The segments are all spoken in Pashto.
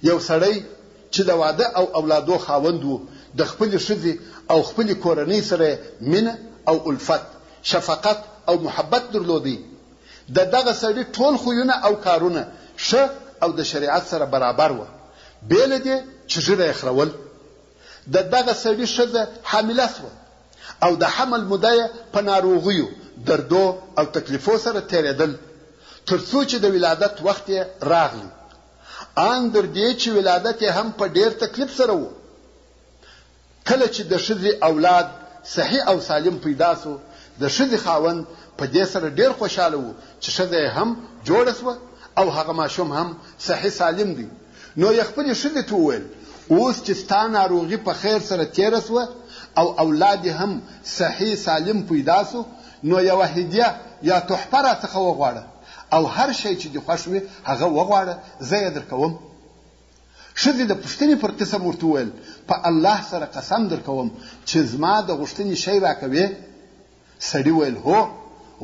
یو سړی چې د واده او اولادو خاوند و، د خپلې ښځې او خپلې کورنۍ سره یې مینه او الفت، شفقت او محبت درلودی. د دغه سړي ټول خویونه او کارونه ښه او د شریعت سره برابر وه، بې له دې چې ږیره یې خرول. د دغه سړي ښځه حامله شوه او د حمل موده یې په ناروغیو، دردو او تکلیفو سره تېرېدل، تر څو چې د ولادت وخت یې راغلی. آن در دې چې ولادت یې هم په ډېر تکلیف سره و. کله چې د ښځې اولاد صحیح او سالم پیدا شو، د ښځې خاوند په دې سره ډېر خوشحاله و چې ښځه یې هم جوړه شوه او هغه ماشوم هم صحیح سالم دی، نو یې خپلې ښځې ته وویل، اوس چې ستا ناروغي په خیر سره تېره شوه او اولاد دې هم صحیح سالم پیدا شو، نو یوه هدیه یا تحفه راڅخه وغواړه او هر شی چې دې خوښ وي هغه وغواړه، زه یې درکوم. ښځې د پوښتنې پر قسم ورته وویل، په الله سره قسم درکوم چې زما د غوښتنې شی راکوې؟ سړي ویل، هو،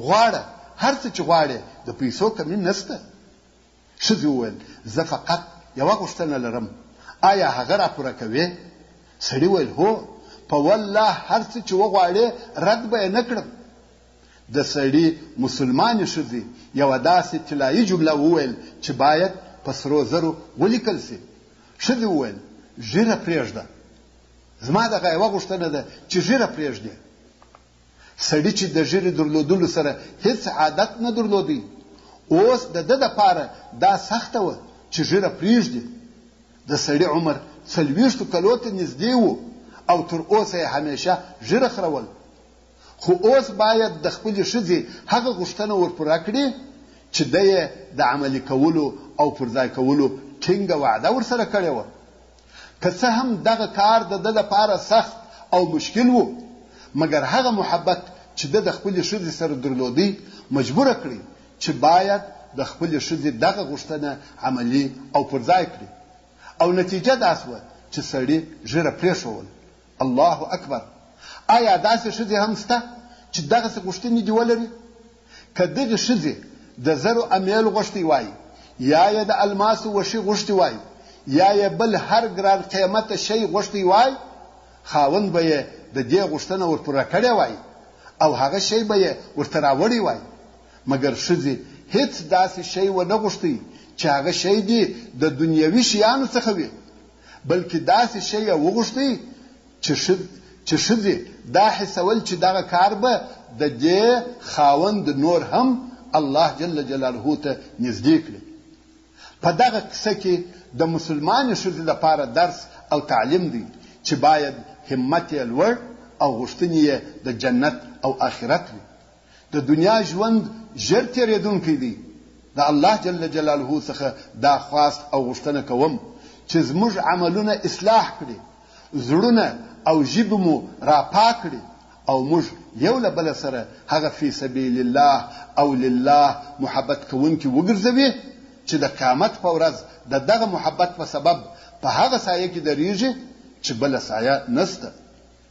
غواړه، هر څه چې غواړې، د پیسو کمی نشته. ښځې وویل، زه فقط یوه غوښتنه لرم، آیا هغه را پوره کوې؟ سړي ویل، هو، په والله هر څه چې وغواړې رد به یې نه کړم. د سړي مسلمانې ښځې یوه داسې طلایي جمله وویل چې باید په سرو زرو ولیکل شي. ښځې وویل، ږیره پرېږده. زما دغه یوه غوښتنه ده چې ږیره پرېږدې. سړي چې د ږیرې درلودلو سره هیڅ عادت نه درلودی، اوس د ده دپاره دا سخته وه چې ږیره پرېږدي. د سړي عمر څلوېښتو کلو ته نږدې و او تر اوسه یې همیشه ږیره خرول. خو اوس باید د خپلې ښځې هغه غوښتنه ور پوره کړي چې ده یې د عملي کولو او پر ځای کولو ټینګه وعده ورسره کړې وه. که څه هم دغه کار د ده لپاره سخت او مشکل و، مګر هغه محبت چې ده د خپلې ښځې سره درلودی، مجبوره کړی چې باید د خپلې ښځې دغه غوښتنه عملي او پر ځای کړي. او نتیجه دا شوه چې سړي ږیره پرېښوول. الله اکبر! آیا داسې ښځې هم شته چې دغسې غوښتنې دې ولري؟ که دغې ښځې د زرو امیل غوښتی وای، یا یې د الماسو وښي غوښتي وای، یا یې بل هر ګران قیمته شی غوښتی وای، خاوند به یې د دې غوښتنه ور پوره کړې وای او هغه شی به یې ورته راوړی وای. مګر ښځې هیڅ داسې شی ونه غوښتی چې هغه شی دې د دنیوي شیانو څخه وي. بلکې داسې شی یې وغوښتی چې چې ښځې دا حسول چې دغه کار به د دې خاوند نور هم الله جل جلاله ته نږدې کړي. په دغه قصه کې د مسلمانې ښځې لپاره درس او تعلیم دی چې باید همت یې لوړ او غوښتنې یې د جنت او آخرت وي. د دنیا ژوند ژر تېرېدونکی دی، د الله جل جلاله څخه دا خواست او غوښتنه کوم چې زموږ عملونه اصلاح کړي، زړونه او ژبې مو را پاک کړي او موږ یو له بله سره هغه فی سبیل الله او لله محبت کوونکي وګرځوي چې د قیامت په ورځ د دغه محبت په سبب په هغه سایه کې درېږي چې بله سایه نشته.